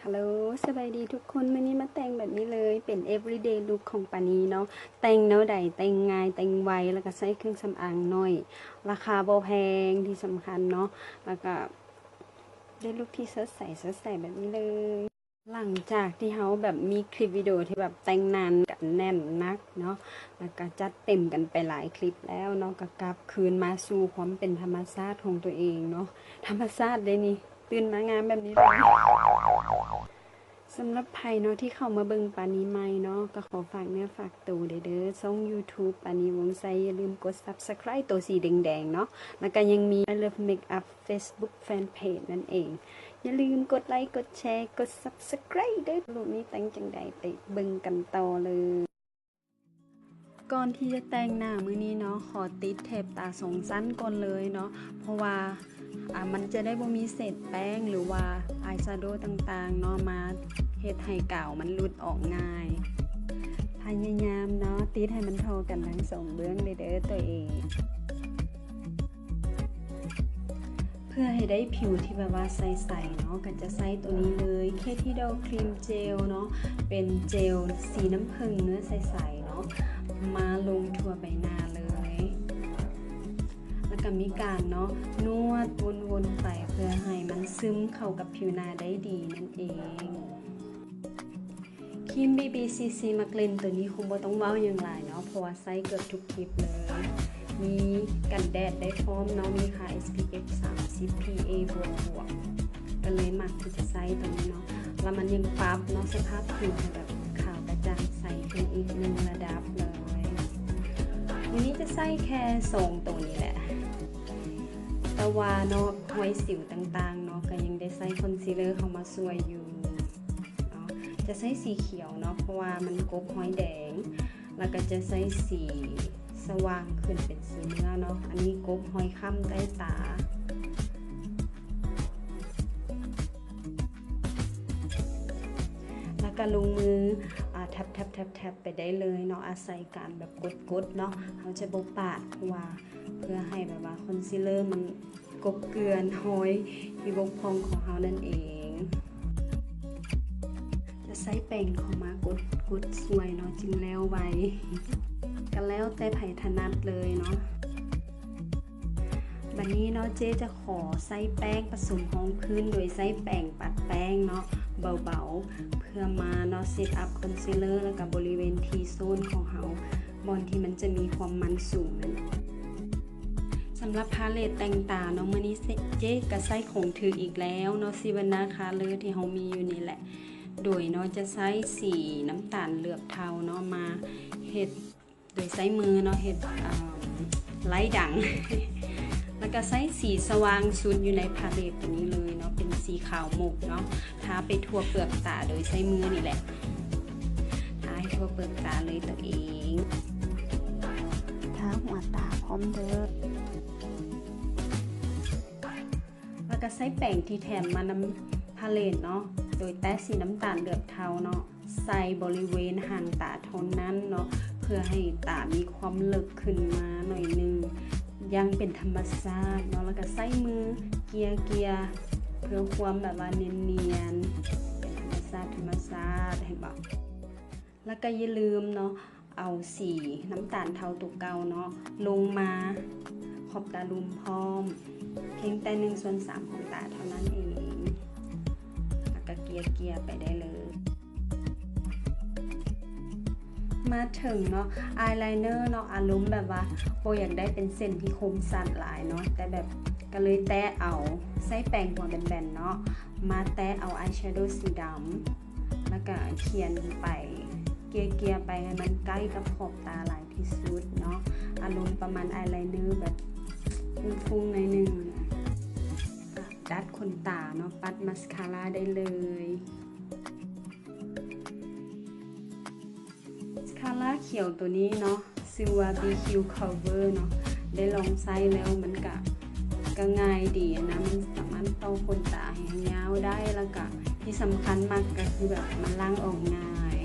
ຮັລໂຫຼ ສະບາຍດີທຸກຄົນ, ມື້ນີ້ມາແຕ່ງແບບນີ້ເລີຍ ເປັນ everyday look ຂອງປານີເນາະ. ແຕ່ງແນວໃດ ແຕ່ງງ່າຍ ແຕ່ງໄວ ແລ້ວກໍໃຊ້ເຄື່ອງສຳອາງໜ້ອຍ, ລາຄາບໍ່ແພງ ທີ່ສຳຄັນເນາະ, ແລ້ວກໍໄດ້ລຸກທີ່ສົດໃສ ສົດໃສແບບນີ້ເລີຍ. ຫຼັງຈາກທີ່ເຮົາແບບມີຄລິບວິດີໂອທີ່ແບບແຕ່ງໜ້າກັນແໜ້ນໜັກເນາະ ແລ້ວກໍຈັດເຕັມກັນໄປຫຼາຍຄລິບແລ້ວເນາະ, ກໍກັບຄືນມາສູ່ຄວາມເປັນທຳມະຊາດຂອງຕົວເອງເນາະ. ທຳມະຊາດເດ້ນີ້ ຕື່ນມາງາມແບບນີ້ເລີຍ. ສຳລັບໃຜເນາະທີ່ເຂົ້າມາເບິ່ງປານີໃໝ່ເນາະ ກໍຂໍຝາກເນື້ອຝາກໂຕເດີ ຊ່ອງ YouTube ປານີ ວົງໄຊ. ຢ່າລືມກົດ Subscribe ໂຕສີແດງໆເນາະ, ແລ້ວກໍຍັງມີ I Love Makeup Facebook Fanpage ນັ້ນເອງ. ຢ່າລືມກົດໄລ ກົດແຊ ກົດ Subscribe ເດີ. ຮູບນີ້ແຕ່ງຈັ່ງໃດ ໄປເບິ່ງກັນຕໍ່ເລີຍ. ກ່ອນທີ່ຈະແຕ່ງໜ້າມື້ນີ້ເນາະ ຂໍຕິດເທບຕາສອງຊັ້ນກ່ອນເລີຍເນາະ, ເພາະວ່າ ອ່າ ມັນຈະໄດ້ບໍ່ມີເສດແປ້ງ ຫຼືວ່າ eyeshadow ຕ່າງໆເນາະ ມາເຮັດໃຫ້ກາວມັນຫຼຸດອອກງ່າຍ. ພະຍາຍາມເນາະ ຕິດໃຫ້ມັນທໍ່ກັນທັງສອງເບື້ອງເລີຍເດີຕົວເອງ. ເພື່ອໃຫ້ໄດ້ຜິວທີ່ແບບວ່າໃສໆເນາະ ກໍຈະໃຊ້ໂຕນີ້ເລີຍ Katy Doll Cream Gel ເນາະ, ເປັນເຈວສີນ້ຳເຜິ້ງເນື້ອໃສໆເນາະ ມາລົງທົ່ວໃບໜ້າເລີຍ. ແລ້ວກໍມີການເນາະ ນວດວົນໆໄປ ເພື່ອໃຫ້ມັນຊຶມເຂົ້າກັບຜິວໜ້າໄດ້ດີນັ້ນເອງ. ຄຣີມ ບີບີຊີຊີ Max Lens ໂຕນີ້ຄົງບໍ່ຕ້ອງເວົ້າຫຍັງຫຼາຍເນາະ ເພາະວ່າໃຊ້ເກືອບທຸກຄລິບເລີຍ. ມີກັນແດດໄດ້ພ້ອມເນາະ, ມີຄ່າ SPF ສາມສິບ PA ບວກໆ, ກໍເລີຍມັກທີ່ຈະໃຊ້ໂຕນີ້ເນາະ. ແລ້ວມັນຍັງປັບເນາະ ສະພາບຜິວໃຫ້ແບບຂາວກະຈ່າງໃສຂຶ້ນອີກໜຶ່ງລະດັບເລີຍ. ມື້ນີ້ຈະໃຊ້ແຄ່ສອງໂຕນີ້ແຫຼະ, ແຕ່ວ່າເນາະ ຮອຍສິວຕ່າງໆເນາະ ກໍຍັງໄດ້ໃຊ້ຄອນຊີລເລີເຂົ້າມາຊ່ວຍຢູ່. ເນາະ ຈະໃຊ້ສີຂຽວເນາະ ເພາະວ່າມັນກົບຮອຍແດງ, ແລ້ວກໍຈະໃຊ້ສີສະຫວ່າງຂຶ້ນເປັນສີເນື້ອເນາະ, ອັນນີ້ກົບຮອຍຄ້ຳໃຕ້ຕາ. ແລ້ວກໍລົງມື ອ່າ ແທັບໆໆໆ ໄປໄດ້ເລີຍເນາະ, ອາໄສການແບບກົດໆເນາະ, ເຮົາຈະບໍ່ປາດ ເພາະວ່າ ເພື່ອໃຫ້ແບບວ່າຄອນຊີລເລີມັນ ກົບເກືອນຮອຍທີ່ບົກຜ່ອງຂອງເຮົານັ້ນເອງ. ຈະໃຊ້ແປງເຂົ້າມາກົດ ກົດຊ່ວຍເນາະ ຈຶ່ງແລ້ວໄວ, ກໍແລ້ວແຕ່ໃຜຖະໜັດເລີຍເນາະ. ບັດນີ້ເນາະ ເຈ້ຈະຂໍໃຊ້ແປ້ງປະສົມຮອງພື້ນ ໂດຍໃຊ້ແປງປັດແປ້ງເນາະ ເບົາໆ ເພື່ອມາເນາະ ເຊັດອັບຄອນຊີລເລີ ແລ້ວກໍບໍລິເວນ T zone ຂອງເຮົາ ບ່ອນທີ່ມັນຈະມີຄວາມມັນສູງນັ້ນ. ສຳລັບພາເລັດແຕ່ງຕາເນາະ ມື້ນີ້ເຈ້ກໍໃຊ້ຂອງຖືກອີກແລ້ວເນາະ Savannah Color ທີ່ເຮົາມີຢູ່ນີ້ແຫຼະ. ໂດຍເນາະ ຈະໃຊ້ສີນ້ຳຕານເຫຼືອບເທົາເນາະ ມາເຮັດ ໂດຍໃຊ້ມືເນາະ ເຮັດ ເອີ່ມ ໄລ່ດັງ ແລ້ວກໍໃຊ້ສີສະຫວ່າງສຸດຢູ່ໃນພາເລັດຕົວນີ້ເລີຍເນາະ ເປັນສີຂາວໝົກເນາະ. ທາໄປທົ່ວເປືອກຕາໂດຍໃຊ້ມືນີ້ແຫຼະ ທາໃຫ້ທົ່ວເປືອກຕາເລີຍຕົວເອງ, ທາຫົວຕາພ້ອມເດີ. ແລ້ວກໍໃຊ້ແປງທີ່ແຖມມານຳພາເລັດເນາະ ໂດຍແຕະສີນ້ຳຕານເຫຼືອບເທົາເນາະ ໃສ່ບໍລິເວນຫາງຕາເທົ່ານັ້ນເນາະ ເພື່ອໃຫ້ຕາມີຄວາມເລິກຂຶ້ນມາໜ້ອຍໜຶ່ງ ຢ່າງເປັນທຳມະຊາດເນາະ. ແລ້ວກໍໃຊ້ມືເກ່ຍໆ ເພື່ອຄວາມແບບວ່ານຽນໆ ເປັນທຳມະຊາດ ທຳມະຊາດ ເຫັນບໍ່? ແລ້ວກໍຢ່າລືມເນາະ ເອົາສີນ້ຳຕານເທົາຕົວເກົ່າເນາະ ລົງມາຂອບຕາລຸ່ມພ້ອມ ພຽງແຕ່ໜຶ່ງສ່ວນສາມຂອງຕາເທົ່ານັ້ນເອງ ແລ້ວກໍເກ່ຍໆໄປໄດ້ເລີຍ. ມາເຖິງເນາະ ອາຍໄລເນີເນາະ ອາລົມແບບວ່າບໍ່ຢາກໄດ້ເປັນເສັ້ນທີ່ຄົມຊັດຫຼາຍເນາະ ແຕ່ແບບກໍເລີຍແຕະເອົາ ໃຊ້ແປງຫົວແບນໆເນາະ ມາແຕະເອົາອາຍແຊໂດສີດຳ ແລ້ວກະຂຽນໄປ ເກ່ຍໆໄປໃຫ້ມັນໃກ້ກັບຂອບຕາຫຼາຍທີ່ສຸດເນາະ ອາລົມປະມານອາຍໄລເນີແບບຟຸ້ງໆໜ້ອຍໜຶ່ງ. ກະດັດຂົນຕາເນາະ ປັດມາສຄາຣາໄດ້ເລີຍ. ມາສຄາຣາຂຽວໂຕນີ້ເນາະ ຊື່ວ່າ ບີຄິວ Cover ເນາະ ໄດ້ລອງໃຊ້ແລ້ວມັນກະ ກະງ່າຍດີນະ ມັນສາມາດຕໍ່ຂົນຕາໃຫ້ຍາວໄດ້ ແລ້ວກະທີ່ສຳຄັນມັກກະຄືແບບມັນລ້າງອອກງ່າຍ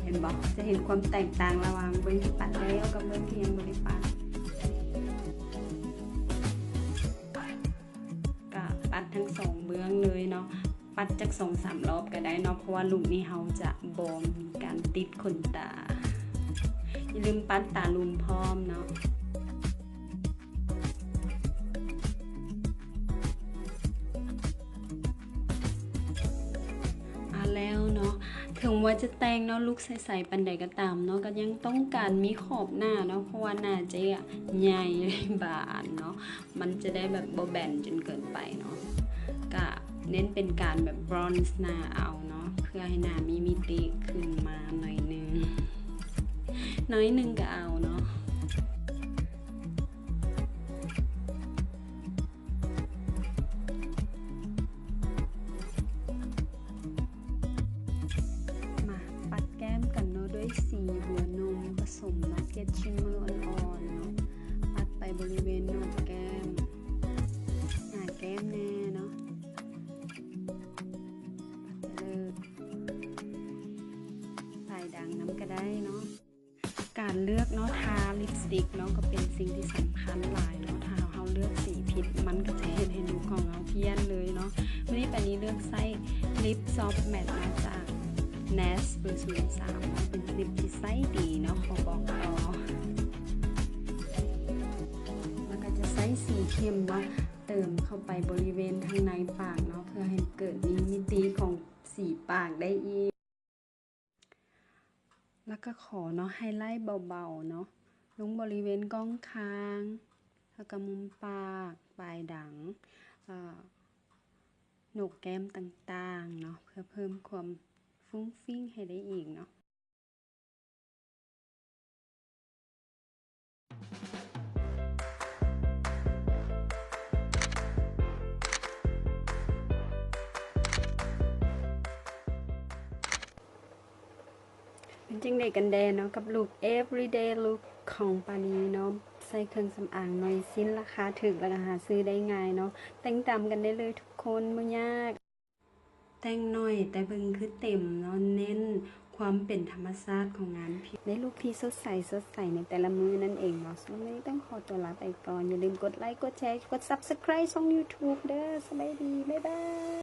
ເຫັນບໍ່? ຈະເຫັນຄວາມແຕກຕ່າງລະຫວ່າງເບື້ອງທີ່ປັດແລ້ວກັບເບື້ອງທີ່ຍັງບໍ່ໄດ້ປັດ. ກະປັດທັງສອງເບື້ອງເລີຍເນາະ. ປັດຈັກສອງສາມລອບກໍໄດ້ເນາະ ເພາະວ່າລຸກນີ້ເຮົາຈະບໍ່ມີການຕິດຂົນຕາ. ຢ່າລືມປັດຕາລຸ່ມພ້ອມເນາະ. ອາ ແລ້ວເນາະ, ເຖິງວ່າຈະແຕ່ງເນາະ ລຸກໃສໆປານໃດກໍຕາມເນາະ ກໍຍັງຕ້ອງການມີຂອບໜ້າເນາະ ເພາະວ່າໜ້າເຈໃຫຍ່ບານເນາະ ມັນຈະໄດ້ແບບບໍ່ແບນຈົນເກີນໄປເນາະ. ກະເນັ້ນເປັນການແບບບຣອນສ໌ໜ້າເອົາເນາະ ເພື່ອໃຫ້ໜ້າມີມິຕິຂຶ້ນມາໜ້ອຍໜຶ່ງ ໜ້ອຍໜຶ່ງກໍເອົາເນາະ. ມາປັດແກ້ມກັນເນາະ ດ້ວຍສີບົວນົມປະສົມເນາະ ເກັດຊິມເມີອ່ອນໆເນາະ. ປັດໄປບໍລິເວນໂໜກແກ້ມ ໜ້າແກ້ມແນ່ເນາະ. ປັດໄປເລີຍ ປາຍດາງນຳກໍໄດ້ເນາະ. ການເລືອກເນາະ ທາລິບສະຕິກເນາະ ກໍເປັນສິ່ງທີ່ສຳຄັນຫຼາຍເນາະ. ຖ້າເຮົາເລືອກສີຜິດ ມັນກໍຈະເຮັດໃຫ້ລຸກຂອງເຮົາພຽນເລີຍເນາະ. ມື້ນີ້ປານີເລືອກໃຊ້ລິບຊອບແມັດເນາະ ຈາກ ເນສ ເບີສູນສາມເນາະ ເປັນລິບທີ່ໃຊ້ດີເນາະ ຂໍບອກຕໍ່. ແລ້ວກໍຈະໃຊ້ສີເຂັ້ມເນາະ ເຕີມເຂົ້າໄປບໍລິເວນທາງໃນປາກເນາະ ເພື່ອໃຫ້ເກີດມີມິຕິຂອງສີປາກໄດ້ອີກ. ແລ້ວກໍຂໍເນາະ ໄຮໄລເບົາໆເນາະ ລົງບໍລິເວນກ້ອງຄາງ ແລ້ວກໍມຸມປາກ, ປາຍດັງ, ເອີ ໂໜກແກ້ມຕ່າງໆເນາະ ເພື່ອເພີ່ມຄວາມຟຸ້ງຟິ້ງໃຫ້ໄດ້ອີກເນາະ. ເປັນຈັ່ງໃດກັນແດ່ເນາະ ກັບລຸກ everyday look ຂອງປານີເນາະ ໃສ່ເຄື່ອງສຳອາງໜ້ອຍຊິ້ນ ລາຄາຖືກ ແລ້ວກໍຫາຊື້ໄດ້ງ່າຍເນາະ. ແຕ່ງຕາມກັນໄດ້ເລີຍທຸກຄົນ ບໍ່ຍາກ. ແຕ່ງໜ້ອຍແຕ່ເບິ່ງຄືເຕັມເນາະ ເນັ້ນຄວາມເປັນທຳມະຊາດຂອງງານຜິວ ໃນລຸກທີ່ສົດໃສ ສົດໃສໃນແຕ່ລະມື້ນັ້ນເອງເນາະ. ສຳລັບມື້ນີ້ຕ້ອງຂໍຕົວລາໄປກ່ອນ ຢ່າລືມກົດໄລ ກົດແຊ ກົດ Subscribe ຊ່ອງ YouTube ເດີ້. ສະບາຍດີ ບາຍບາຍ.